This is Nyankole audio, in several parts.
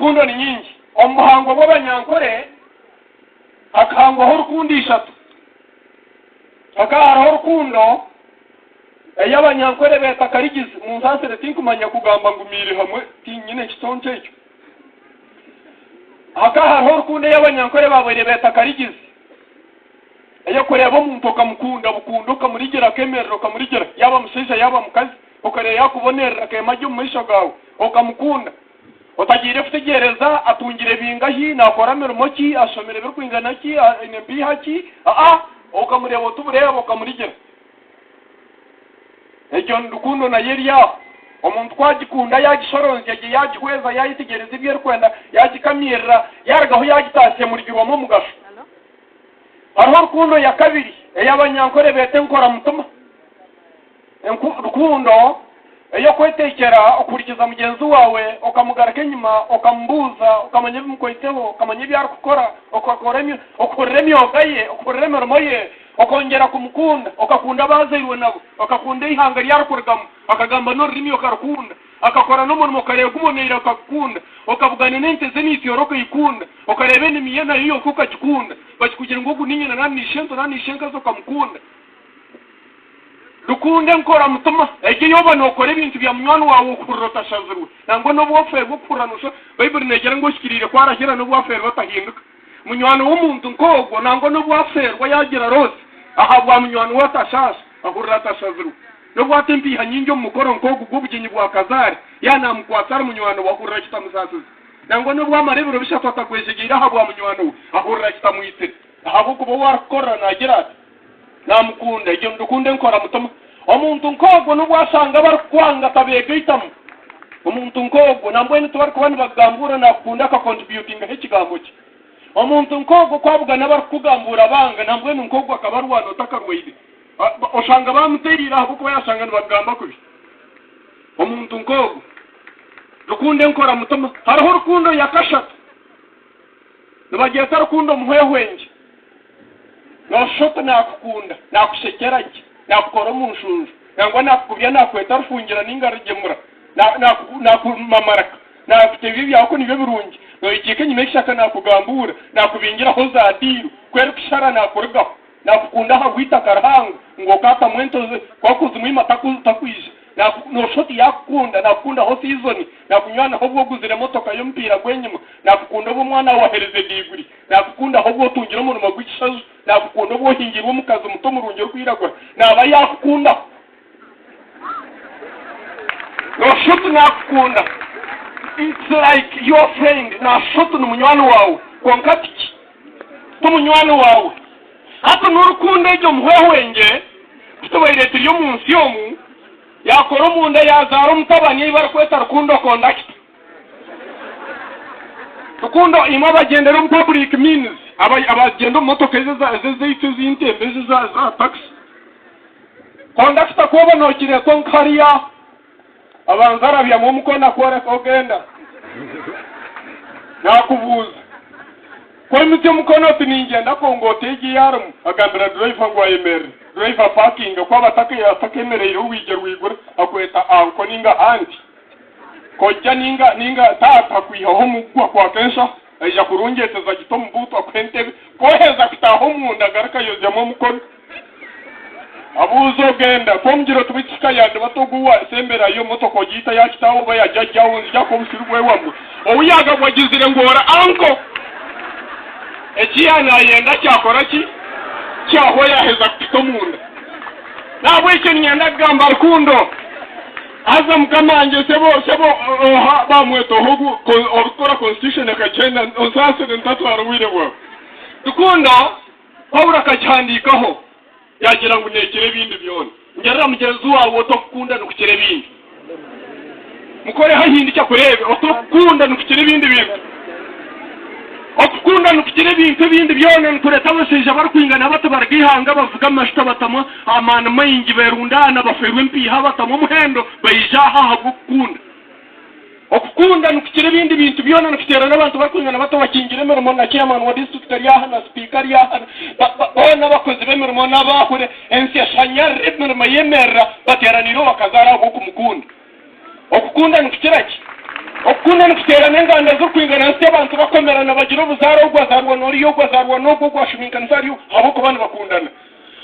Rukundo ni nyingi. Omu buhangwa bw'Abanyankore hakahangwaho rukundo ishatu. Hakaba hariho rukundo ei Abanyankore beeta karigizi. Munsaasire tinkumanya kugamba ngumiire hamwe tinyine kiconco ekyo. Hakaba hariho rukundo ei Abanyankore baabaire beeta karigizi, ey'okureeba omuntu okamukunda bukunda okamurigira akeemerera okamurigira yaaba mushaija yaaba mukazi okareeba yaakubonerera akeema gye omu maisho gaawe okamukunda. Otagiire kutegyereza atungire bingahi, naakora mirimo ki, ashomire birikwingana ki, aine mpiiha ki, aa, okamureeba oti bureeba okamurigira. Egyo ni rukundo nayo eri aho. Omuntu ku agikunda yaagishoronzya gye, yaagihweza, yaayetegyereza ebi erikwenda, yaagikamirira, yaarugaho yaagitaasya emurigirwamu omugasho. Hariho rukundo ya kabiri ei Abanyankore beeta enkoramutima. Rukundo ey'okwetekyera okuhurikiza mugyenzi waawe, okamugaruka enyima, okamubuuza, okamanya ebimukwaitseho, okamanya ebi arikukora, okuhurira emyoga ye, okuhurira emirimo ye, okongyera kumukunda, okakunda abu azairwe nabo, okakunda eihanga ri arikurugamu, akagamba n'orurimi okarukunda, akakora n'omurimo okareeba guboneire okagukunda, okabugana n'ente ze n'eisyoro okaikunda, okareeba enimi ye nayo yonka okagikunda, bakikugira ngu ogu ni nyina nari ni ishento nari ni ishenkazi okamukunda. Rukundo enkora mutima egyo ei oba nookora ebintu bya munywani waawe okuhurira otashazirwe. Nangwa n'obu ofeerwa okuhurira noosha Baibuli neegira ngu ohikiriire ku arahira n'obu afeerwa atahinduka. Munywani w'omuntu nk'ogwo nangwa n'obu afeerwa yaagira roosi ahabwa munywani we atashaasha, ahurira atashazirwe. N'obu ata empiiha nyingi omu mukoro nk'ogu gw'obugyenyi bwa kazaare, yaaba naamukwatsa ari munywani we ahurira kitamusaasize. Nangwa n'obu amara ebiro bishatu atagwejegyeire ahabwa munywani we, ahurira kitamwitsire ahabw'okuba ou arikukorera naagira ati, Naamukunda, egyo ni rukundo enkora mutima. Omuntu nk'ogwo n'obu ashanga abarikukwanga tabeegaitamu. Omuntu nk'ogwo nambwenu tibarikuba nibakugambuura naakukunda akakontributingaho ekigambo kye. Omuntu nk'ogwo ku abugana abarikukugambuura banga nambwenu nk'ogwo akaba arwana otakarwaire. Oshanga baamutereire ahabw'okuba yaashanga nibakugamba kubi. Omuntu nk'ogwo. Rukundo enkora mutima. Hariho rukundo ya kashatu. Nibagyeta rukundo omuhwehwengye. Nooshusha oti naakukunda, naakushekyera gye, naakukora omu nshunju, nangwa naakukubya naakweta rufungira nainga rugyemura, naakumamarika, naakutebya ebyawe ku nibyo birungi, nooyekiika enyima y'ekishaka naakugambuura, naakubingiraho zaadiiro, ku erikushara naakurugaho, naakukunda ahabw'eitaka rihango ngu okaatamu ente ku orikuzimwima takwija. Nooshusha oti yaakukunda, naakukundaho siizoni, naakunywanaho obu oguzire emotoka y'omupiira gw'enyima, naakukunda obu omwana waawe aherize diiguri, Naakukunda obu otungire omurimo gw'ekishaju. Naakukunda obu ohingiirwe omukazi muto murungi orikwiragura. Naaba yaakukunda. Nooshusha oti naakukunda. It's like your friend. Naashusha oti ni munywani waawe. Kwonka tiki. Ti munywani waawe. Hati n'orukundo egyo omuhwehwengye, ku tubaire turi omu nsi omu, yaakora omunda yaazaara omutabani ei barikweta Rukundo Kondakita. Rukundo imwe abagyendera omu public means, abagyenda omu motoka ezi ezaitu ez'entembe ezi eza taxi, kondakita ku oba nogireetwa nka hariya abanza arabyamu omukono akworeka ogenda nakubuuza ku oimutsya omukono oti ningyenda kongoota egi ei arimu agambira driver ngu ayemerere, driver apakinga ku aba atakemereire orwigi arwigura akweta anko ninga anti. Kojja ninga ninga taata kwihaho omugwa kwaka enshaho, aija kurungyeteza agite omu buutu akuhe entebe. Ku oheza kutaaha omunda agaruka ayozyamu omukono. Abuuza ogenda. Ku omugira oti beitu kika yandibata ogu owasemberayo emotoka ogiita yakitaaho oba yajajjawo nzija kuha obusiri bwewamwe. Ou yaagabwa agizire ngu ori anko. Eki yaanayenda kyakora ki? Kyahwa yaheza kututa omunda. Nahabwekyo niinyenda kugamba rukundo. Haza mukama wangye sebo sebo oha bamweta oha ogu orikukora constitution akagyenda onsaasire ntatwara obwire bwawe. Rukundo Paulo akagihandiikaho yagira ngu nekira ebindi byona. Ngirira mugyenzi waawe oti okukunda nikukira ebindi. Mukoreho ahindukye akureebe oti okukunda nikukira ebindi bintu. Okukunda nikukira ebintu ebindi byona, nikureeta abashaija barikwingana bati baruga eihanga bavuga amashuta batamu amaani maingi berundaana bafeerwa empiiha batamu omuhendo baija aha ahabw'okukunda. Okukunda nikukira ebindi bintu byona nikuteerana abantu barikwingana bati owakingira emirimo na chairman wa district ari aha na sipiika ari aha boona abakozi b'emirimo n'abaahura ensi eshanyarara emirimo eyemerera bateeraniire owakazaara ahabw'okumukunda. Okukunda nikukira ki? Okukunda nikuteerana enganda zirikwingana. Obuzaare ogu azaarwa n'oriya, ogu azaarwa n'ogu, ogu ashuminkanisa ariyo, ahabw'okuba nibakundana.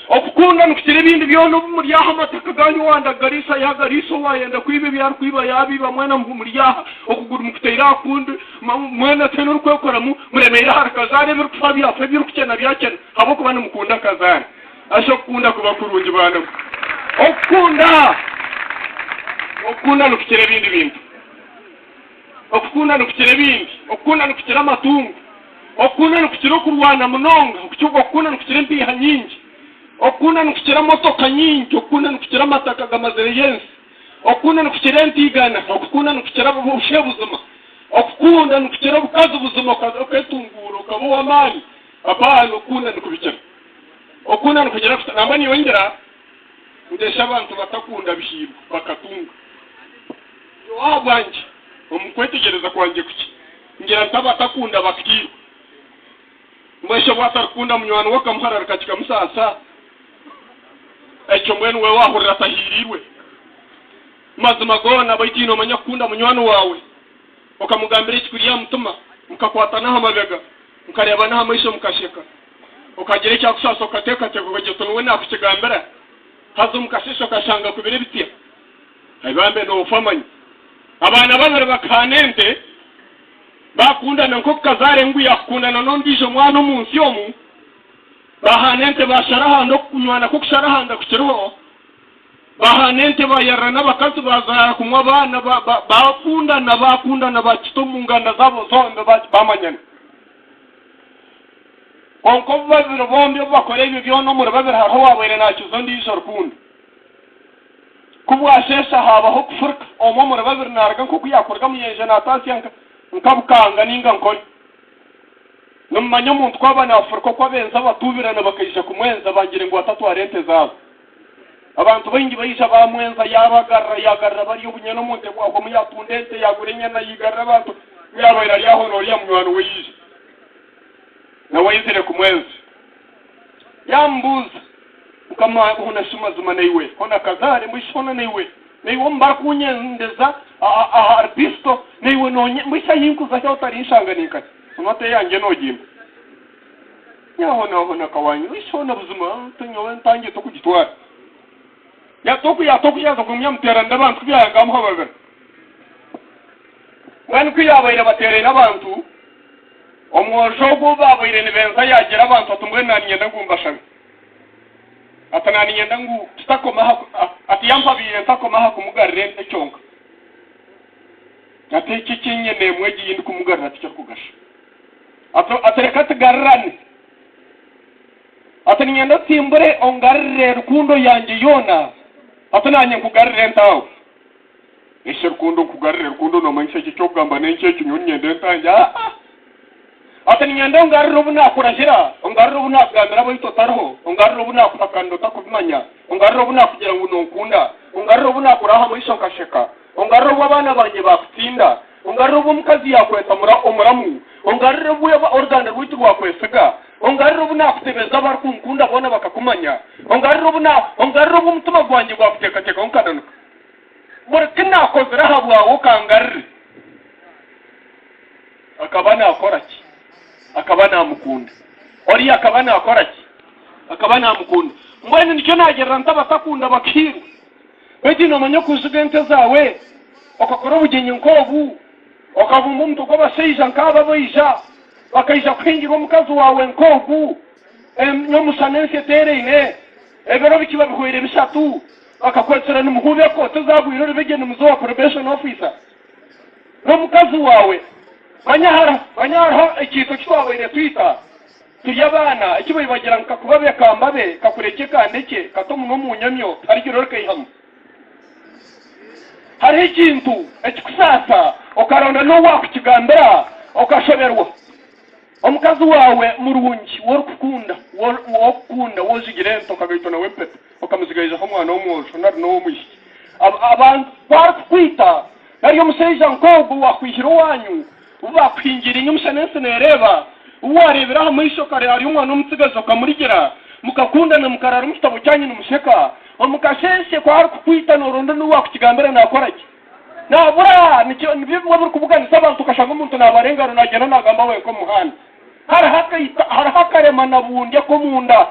Okukunda nikukira ebindi byona obu muri aha amataka gaanyu owanda kugariisa yaagariisa owaayenda kwiba ebi arikwiba yaabiiba mwena muri aha okuguru mukuteire aha kundi mwena tihaine orikwekoramu muremeire ahari kazaara ebirikufa byafa ebirikukyena byakyena ahabw'okuba nimukunda kazaara. Haza okukunda kuba kurungi baana mwe. Okukunda okukunda nikukira ebindi bintu. Okukunda nikukira ebindi. Okukunda nikukira amatungo. Okukunda nikukira okurwana munonga. Okukunda nikukira empiiha nyingi. Okukunda nikukira motoka nyingi. Okukunda nikukira amataka gamazire y'ensi. Okukunda nikukira entiigana. Okukunda nikukira obushe buzima. Okukunda nikukira obukazi buzima oketunguura okaba ow'amaani. Abaana okukunda nikubikira. Okukunda nikugira kuta? Nangwa nyowe ngira ngu eshi abantu batakunda bihiirwe bakatunga. Nyowe ahabwangye omu kwetegyereza kwangye kukye ngira nti abatakunda bakahiirwa. Mbwenu shi obu atarikukunda munywani we okamuhararika kikamusaasa? Ekyo mbwenu we waahurira atahiiriirwe? Mazima goona baitu noomanya kukunda munywani waawe okamugambira ekikuri aha mutima mukakwatana aha mabega mukareebana aha maisho mukasheka. Okagira ekyakusaasa okateekateeka okagira oti niwe naakukigambira, haza omu kasheeshe okashanga akubire ebitsya. Ai bambe noofa manya. Abaana babiri bakahaana ente, baakundana nk'oku kazaara engu yaakukundana n'ondiijo mwana omu nsi omu, bahaana ente baashara ahanda okunywana kw'okushara ahanda kukiriho, bahaana ente baayarira n'abakazi baazaara kumwe abaana baakundana baakundana baakita omu nganda zaabo zombi baamanyana. Kwonka obu babiri bombi obu bakora ebyo byona omuri babiri hariho owaabaire naakiza ondiijo rukundo. Ku bwasheesha haabaho okufurika, omwe omuri babiri naaruga nk'oku yaakuruga Muyenje naataasya nka Bukanga nainga Nkore. Nimumanya omuntu ku aba naafurika oku abenzi abatuubirana bakaija kumwenza bangire ngu atatwara ente zaabo. Abantu baingi baija baamwenza yaabagarura yaagarura bari obunyana omu nte bwahwamu yaatunda ente yaagura enyana yaigarura abantu ku yaabaire ari aho n'oriya munywani we yaija. Nawe aizire kumwenza. Yaamubuuza, Mukama hona shi mazima naiwe? Hona kazaare? Mbwenu shi hona naiwe? Naiwe omu barikunyendeza ahari pisto, naiwe noonye? Mbwenu shi ahi nkuza hi otarinshanga ni nkahi? Onwa eyangye noogimpa? Nyaho hona kawanyu, mbwenu shi hona buzima nyowe ntangye tokugitwara? Yatoku yatoku yaaza kugumya amuteeranire abantu ku byayanga amuhababira. Mbwenu ku yaabaire bateeraine abantu, Omwojo ogwo ou baabaire nibenza yaagira abantu ati, Mbwenu naaniinyenda ngu mbashabe. Ati, Naaniinyenda ngu tutakoma aha, ati, Yampabiire ntakoma aha kumugarura ente kyonka. Ati, Eki eky'enyena emwe egi ei ndikumugarura tikirikugasha. Ati, ati, Reka tugarirane. Ati, Niinyenda otsimbure ongarurire rukundo yangye yoona, ati, Naanye nkugarurire ente aho. Ese rukundo nkugarire rukundo nomanyisa ki ekyokugamba nenki ekyo nyowe ninyenda entangye aa ati ninyenda ongarire obu nakurahira ongarire obu nakugambira baitu otariho ongarire obu nakuhakanira otakubimanya ongarire obu nakugira ngu nonkunda ongarire obu nakuraba aha maisho nkasheka ongarire obu abaana bangye bakutsinda ongarire obu omukazi yakweta omuramu ongarire obu oruganda rwaitu rwakwesiga ongarire obu nakutebeza abarikunkunda boona bakakumanya ongarire obu ongarire obu omutima gwangye gwakuteekateekaho nkananuka Buri ki naakozire ahabwawe okangarire. Akaba naakora ki? Akaba naamukunda. Oriya akaba naakora ki? Akaba naamukunda. Mbwenu nikyo naagirira nti abatakunda bakahiirwa. Beitu noomanya okuziga ente zaawe, okakora obugyenyi nk'obu, okabumba omutwe gw'abashaija nk'abo abaija, bakaija kuhingirwa omukazi waawe nk'ogu, nyomushana ensi eteeraine, ebiro bikiba bihweire bishatu, Bakakwetsera nimuhuuba ekooti ezaagwire orubegye nimuza owa probation officer n'omukazi waawe. Manya hariho manya hariho ekiito eki twabaire twita turi abaana eki babaire bagira ngu kakubabe kambabe, kakurekye kandekye, kate omunwa omu nyomyo tiharigira orikaihamu. Hariho ekintu ekikusaasa okaronda n'ou waakukigambira okashoberwa. Omukazi waawe murungi w'orikukunda w'okukunda w'ozigira ente okagaitwa nawe empeta. Okamuzigaizaho omwana w'omwojo nari n'ow'omwishiki. Abantu ku arikukwita, nari omushaija nk'ogwo owaakwihire owaanyu, ou baakuhingiire nyomushana ensi neereeba, ou waareebire aha maisho kare ari omwana w'omutsigazi okamurigira, mukakundana mukaraara omu kitabo kyanyu nimusheka, omu kasheeshe ku arikukwita nooronda n'ou waakukigambira naakora ki? Naabura! Nikyo nibyo bimwe ebirikubuganisa abantu okashanga omuntu naabara engaro naagyenda naagamba wenka omu muhanda. Hariho akaita, hariho akarema na bundi ak'omunda.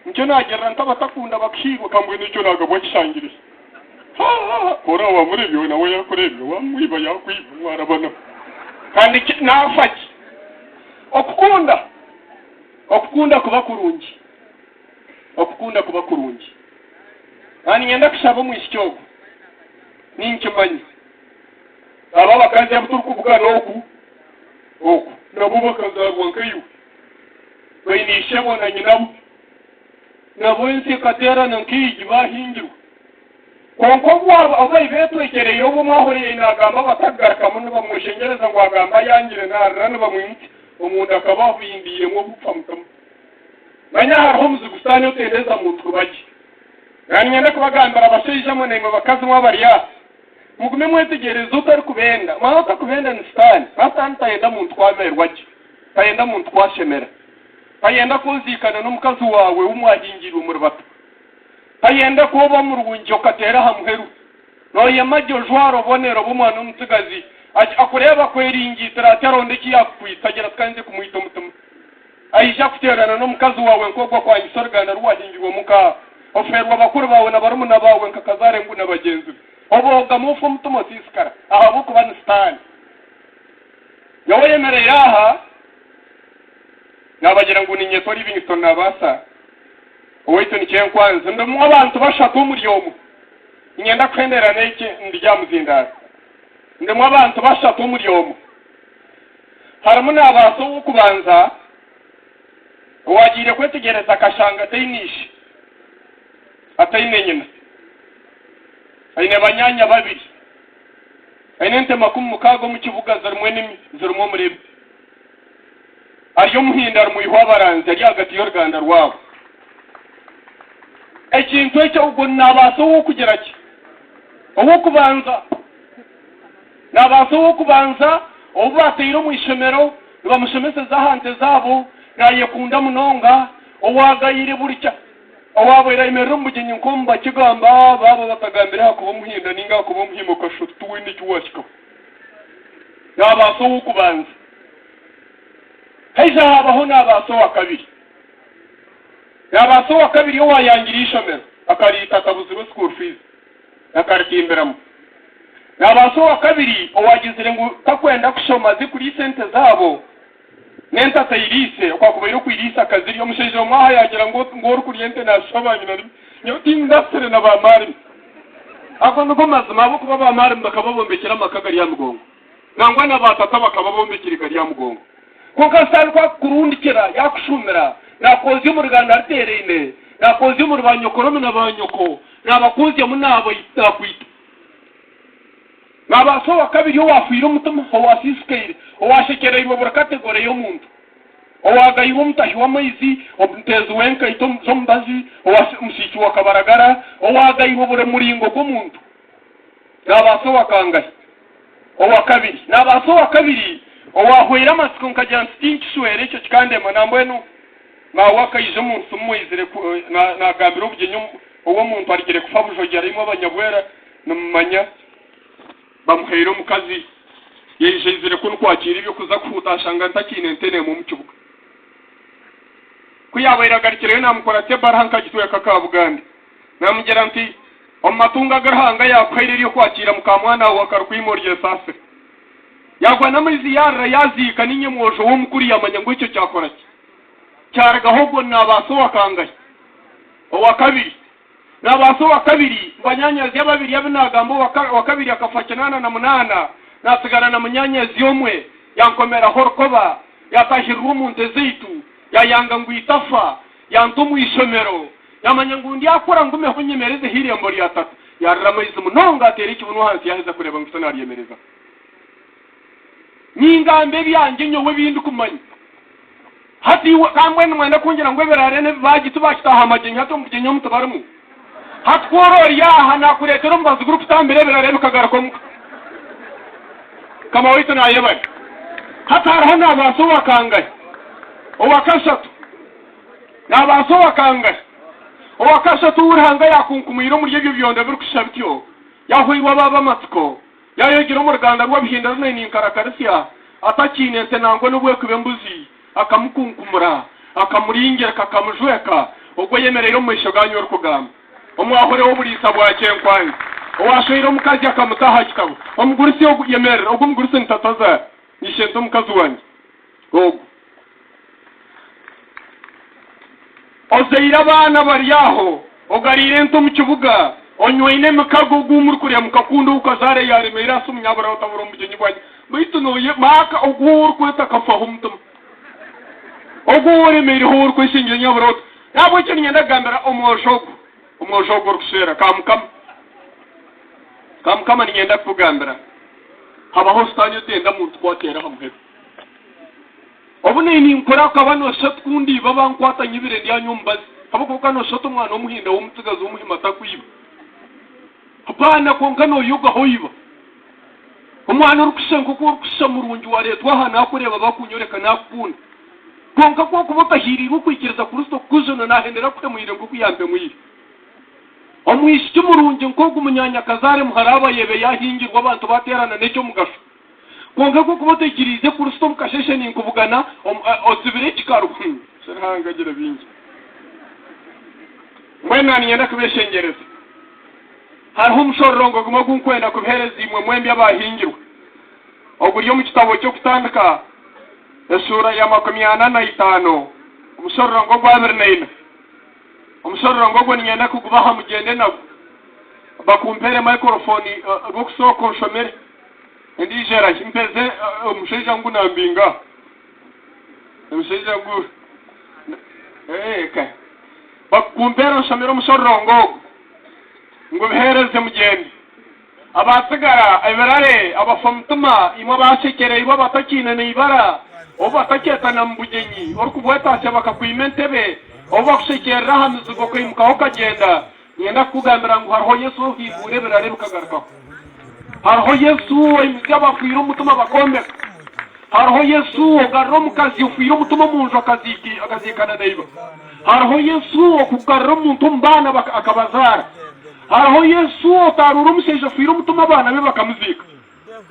Nikyo naagirira nti abatakunda bakuhiirwe, ka mbwenu ekyo naagabwa kishangire. Ha, ha, ha, ku oraabe waamureebire we nawe yaakureebire, waamwiba yaakwiba, mwarabanaho. Kandi ki, naafa ki? Okukunda, okukunda kuba kurungi. Okukunda kuba kurungi. Naaba niinyenda kushaba omwishiki ogwo, ninkimanya. Aba abakazi abu turikubugana oku, oku, nabo bakazaarwa nkaiwe. Baine ishebo na nyinabo. Nabo ensi ekateerana nkaigi baahingirwa. Kwonka obu obu bari beetwekyereire obu omwe ahuriire naagamba batakugarukamu nibamweshengyereza ngu agambe ayangire naarira nibamwimutsya omunda akaba ahindiiremu obufa mutima. Manya hariho omuzigu Sitaane otendeza muntu kuba gye. Naanye niinyenda kubagambira bashaija mwe naimwe bakazi mwe abari aha, mugume mwetegyereze otarikubenda. Manya otakubenda ni Sitaane. Manya Sitaane tayenda muntu ku amerwa gye. Tayenda muntu ku ashemera. Tayenda ku oziikana n'omukazi waawe ou mwahingiirwe muri bato. Tayenda ku oba murungi okateera aha muheru. Nooyema gye ojwara obonera oba omwana w'omutsigazi akureeba akweringiitira ati aronda eki yaakukwitsa agira ati ka nze kumwita omutima. Aija kuteerana n'omukazi waawe nk'ogwo akwangisa oruganda ru waahingirwemu nka ofeerwa bakuru baawe na barumuna baawe nka kazaare ngu na bagyenzi be. Oboogamu ofa omutima osiisikara ahabw'okuba ni Sitaane. Nyowe oyemereire aha naabagira ngu niinyetwa Livingstone Nabaasa, owaitu nikyo enkwanzi. Ndimu abantu bashatu omuri omwe. Niinyenda kuhendera n'eki ndi aha muzindaaro. Ndimu abantu bashatu omuri omwe. Harimu naabaasa ow'okubanza owaagiire kwetegyereza akashanga ataine ishe, ataine nyina, aine banyaanya babiri, aine ente 60 omu kibuga zirimu enimi, zirimu omurebe. Ari omuhinda ari mwihwa abaranzi ari ahagati y'oruganda rwabo. Ekintu ekyo ogwo naabaasa ow'okugira ki? Ow'okubanza. Naabaasa ow'okubanza ou baataire omu ishomero nibamushomeseza aha nte zaabo, naayekunda munonga, owaagayire buri kya, owaabaire ayemerera omu bugyenyi nk'omu bakigamba, baaba batagambire aha kuba omuhinda nainga aha kuba omuhima okashusha oti tiwaine eki waahikaho. Naabaasa ow'okubanza. Haija haabaho naabaasa owa kabiri. Naabaasa owa kabiri owaayangire eishomero akariita atabuzirwe school fees. Akaritimbiramu. Naabaasa owakabiri owaagizire ngu takwenda kushoma aze kuriisa ente zaabo n'ente atairiise, okwakubaire okwiriisa akazirya. Omushaija omwe aha yaagira ngu ngu orikurya ente naashusha baanyina rimwe. Nyowe tindasire na baamaarimi. Ago nigo mazima ahabw'okuba baamaarimi bakaba bombekire amaka gari aha migongo. Nangwa na baatata bakaba bombekire gari aha mugongo. Kwonka Sitaane ku akukurundikira, yaakushuumira, naakwozya omu ruganda ruteeraine, naakwozya omuri baanyokoromi na baanyoko, naabakwozyamu naakwita. Naabaasa owakabiri owaafiire omutima, owaasiisikaire, owaashekyereirwe buri kategore y'omuntu, owaagayirwe omutahi w'amaizi, omuteezi w'enkaito z'omubazi, omusiiki wa kabaragara, owaagayirwe buri muringo gw'omuntu. Naabaasa owa kangahi? Owa kabiri. Naabaasa owa kabiri owaahweire amatsiko nkagira nti tinkishwera ekyo kikandema. Nambwenu maawe akaija omu nsi mumwizire naagambira obugyenyi ou omuntu arugire kufa bujogyera imwe abanyabwera nimumanya bamuhaire omukazi yaija aizire kunu kwakiira eby'okuza kuhuuta ashanga ntakiine nte n'emwe omu kibuga. Ku yaabaire agarukireyo naamukuratsa ebaruha nkagitweka Kabuganda. Naamugira nti, Omu matungo agu Ruhanga yaakuhaire ery'okwakiira mukaamwana waawe akarikwima oryesaasire. Yaagwa n'amaizi yaarira yaaziika, niinye mwojo we omukuru yaamanya ngu ekyo kyakora ki? Kyarugaho ogwo naabaasa owa kangahi? Owa kabiri. Naabaasa owa kabiri, banyaanyazi ababiri abu naagamba owa kabiri akafa 88, naatsigara na munyaanyazi omwe, yankomeraho orukoba, yaataahirirwa omu nte zaitu, yaayanga ngu itafa, yanta omu ishomero. Yaamanya ngu ndyakura ngumeho nyemerezeho eirembo rya tata. Yaarira amaizi munonga ateera ekibunu ahansi yaaheza kureeba ngu Sitaane aryemerezaho. Ningamba ebyangye nyowe ebi ndikumanya. Hati iwe ka mbwenu nimwenda kungira ngu ebirare n'ebibaagi tibakitaaha aha magyenyi hati omu bugyenyi omu tibarimu? Hati ku ori ori aha naakureetera omubazi gurikutambira ebirare bikagaruka omuka. Mukama waitu naayebare. Hati hariho naabaasa owa kangahi? Owa kashatu. Naabaasa owa kangahi? Owa kashatu ou Ruhanga yaakunkumwire omuri ebyo byondo birikushusha bityo, yaahweirwe abaaba amatsiko, yaayogira omu ruganda rw'abihinda runaini nkarakarisya. atakiine nte nangwa n'obu ekuba embuzi, akamukunkumura, akamuringirika, akamujweka, ogwo oyemereire omu maisho gaanyu orikugamba, Omwahore w'oburiisa bwa kyenkwanzi, owaashweire omukazi akamuta aha kitabo, omugurusi ogu, yemerera, ogwo omugurusi ni tatazaara, ishento omukazi wangye ogwo. Ozaire abaana bari aho, ogariire ente omu kibuga, onywaine emikago ogu murikurya mukakunda ou kazaara yaaremeire aha simu nyabura otabura omu bugyenyi bwangye. Baitu noye maaka ogu ou orikweta akafaho omutima. Ogu ou oremeireho ou orikweshengyera nyabura ota. N'ahabw'ekyo niinyenda kugambira omwojo ogu, omwojo ogu orikushwera, ka Mukama, ka Mukama niinyenda kukugambira, habaho sitaane otenda muntu ku ateera aha muheru. Obu nayi ninkora okaba noshusha oti ku ndiiba bankwata nyibire ndyanywa omubazi ahabw'okuba okaba noshusha oti omwana w'omuhinda w'omutsigazi w'omuhima takwiba. Apaana kwonka noyogaho oiba. Omwana orikushusha nk'oku orikushusha murungi wareetwa aha nakureeba bakunyoreka nakukunda. Kwonka ku okuba otahiiriirwe okwikiriza Kristo kukujuna nahendera akuhemwire nk'oku yampemwire. Omwishiki murungi nk'ogu munyaanyakazaare muhara abayebe yahingirwa abantu bateerana n'eky'omugasho. Kwonka ku okuba otaikiriize Kristo omu kasheeshe ninkubugana ozibire ekikaru. Ruhanga agira bingi. Mbwenu na niinyenda kubeeshengyereza. Hariho omushororongo gumwe ogu nkwenda kubiheereza imwe mwembi abahingirwe, oguri omu kitabo ky'Okutandika eshuura ya 45, omushororongo ogwa 24. Omushororongo ogwo niinyenda kugubaha mugyende nagwo. Bakumpeere microphone rw'okusooka onshomere. Endiijo erahi? Mpeze omushaija ngu nambinga aha. Omushaija ngu eka. Bakumpeere onshomere omushororongo ogu ngu biheereze mugyende. Abaatsigara ebirare, abafa mutima, imwe abaashekyereirwe abatakiine n'eibara, obu batakyetana mu bugyenyi, orikubwetaasya bakakwima entebe, obu bakushekyerera aha mizigo okaimukaho okagyenda, Niinyenda kukugambira ngu hariho Yesu ohimbuura ebirara ebikagarukaho. Hariho Yesu oimutsya abafiire omutima bakombeka. Hariho Yesu ogarura omukazi ofiire omutima omu nju akaziikana na iba. Hariho Yesu okugarura omuntu omu baana akabazaara. Hariho Yesu otaaruura omushaija ofiire omutima abaana be bakamuziika.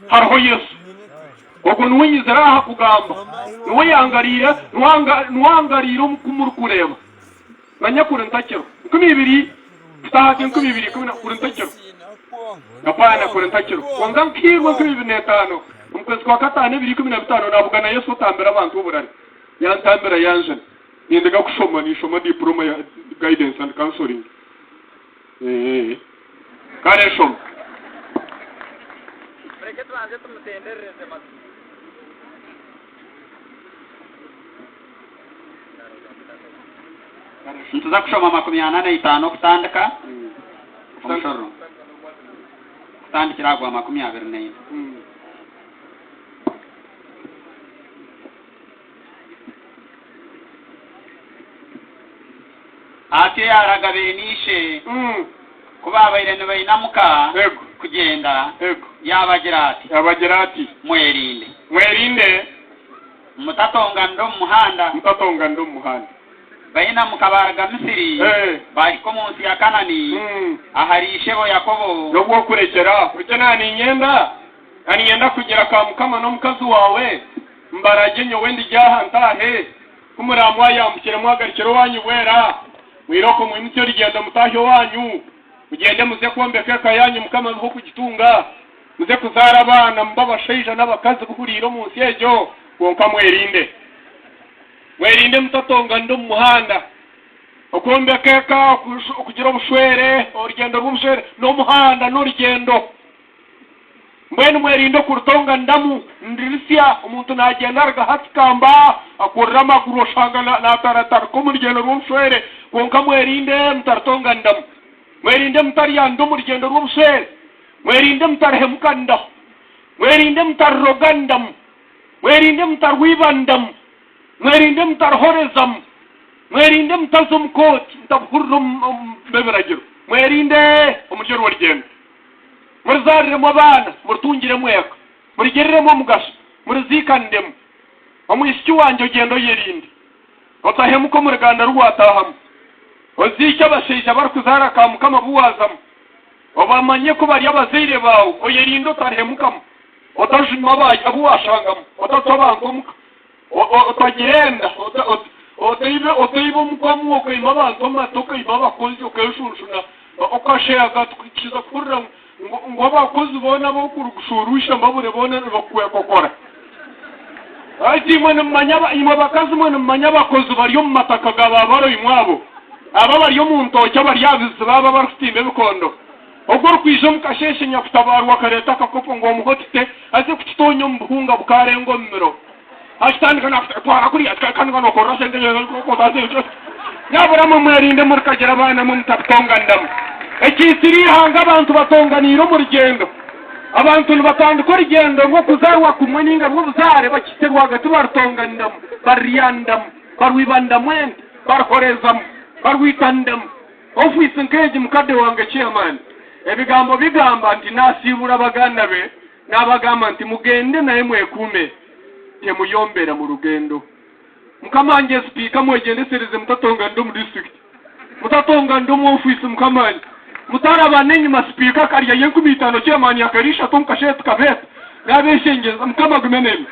Hariho Yesu. Ogwo niwe nyizire aha kugamba. Niwe yangariire, niwe angariire omu ku murikureeba. Manya kuri ntakiriho. 2000 kutaha ati 2010 na kuri ntakiriho. Hapana kuri ntakiriho. Kwonka nkairwe 2005 omu kwezi kwa kataano ebiri ikumi na bitaano nabugana Yesu otambira abantu oburare. Yantambira yanjuna. Nindiga kushoma ninshoma diploma ya guidance and counseling. Eeh. Kare shoma. Mureke tubanze tumutenderereze mazima. Nituza kushoma 45 okutandika omushororo kutandikira aha gwa 24. Atyo yaaraga beene ishe, ku baabaire nibainamuka kugyenda, yaabagira ati, Mwerinde. Mutatonganira omu muhanda. Mutatonganira omu muhanda. Bainamuka baaruga Misiri, baahika omu nsi ya Kanani, ahari ishebo Yakobo. N'obu okurekyera aho. Nikyo naaba niinyenda, na niinyenda kugira ka Mukama n'omukazi waawe, mbaragye nyowe ndigye aha ntaahe. Ku muraamwayambukire mwagarukire owaanyu bwera, mwirooko mwimutsye orugyendo mutaahe owaanyu, mugyende muze kwombeka eka yaanyu Mukama abihe okugitunga. Muze kuzaara abaana, mube abashaija n'abakazi buhuriire omu nsi egyo, kwonka mwerinde. Mwerinde mutatonganira omu muhanda. Okwombeka eka, okugira obushwere, orugyendo rw'obushwere n'omuhanda n'orugyendo. Mbwenu mwerinde okurutonganiramu niririsya. Omuntu naagyenda aruga hati kamba akurira amaguru oshanga naataratarika omu rugyendo rw'obushwere. Kwonka mwerinde mutarutonganiramu. Mwerinde mutaryanira omu rugyendo rw'obushwere. Mwerinde mutarihemukaniraho. Mwerinde mutariroganiramu. Mwerinde mutarwibaniramu. Mwerinde mutarihorezamu. Mwerinde mutaza omu kooti mutabuhurira omu b'ebiragiro. Mwerinde omuri orwo rugyendo. Murizaariremu abaana, muritungiremu eka, murigiriremu omugasho, muriziikaniremu. Omwishiki wangye ogyende oyerinde. Otahemuka omu ruganda ru waataahamu. Oziike abashaija barikuzaara ka Mukama abu waazamu. Obamanye ku bari abazaire baawe, oyerinde otarihemukamu. Otajuma abu waashangamu, otacwa abantu omuka, otagira enda, otaiba omuka omwe okaima abantu amate, okaima abakozi, okeeshunshuna, okasheega tukiza kuhurira ngu abakozi boona ab'okurugushuurusha mbabure boona nibakwekokora. Baitu imwe nimumanya, imwe bakazi mwe nimumanya abakozi bari omu mataka ga baabaro imwe abo, abo abari omu ntookye abari aha biziba abo abarikutimba ebikondo. Ogwo orikwija omu kasheeshe nyakutabaarwa akareeta akakopo ngu omuhe otute, aze kukitoonya omu buhunga bukaarenga omu miro. Akitandika naakutwara kuriya kandi nga nookorera sente Nyabura mwe mwerinde murikagira abaana mwe mutabitonganiramu. Ekiitsire eihanga abantu batonganiire omu rugyendo. Abantu nibatandika orugyendo rw'okuzaarwa kumwe nainga rw'obuzaare bakihitsya rwagati barutonganiramu, baruryaniramu, barwibaniramu ente, baruhorezamu, barwitaniramu. Ofiisi nk'egi mukadde wange chairman ebigambo bigamba nti nasiibura baganda be nabagamba nti mugende naye mwekuume temuyombera mu rugendo. Mukama wangye sipiika mwegyendesereze mutatonganira omu district, mutatonganira omu ofiisi mukama wangye, mutarabana enyima sipiika akaryayo 5000 chairman akarya ishatu omu kasheeshe tukabeeta nabeshengyereza mukama agume naimwe.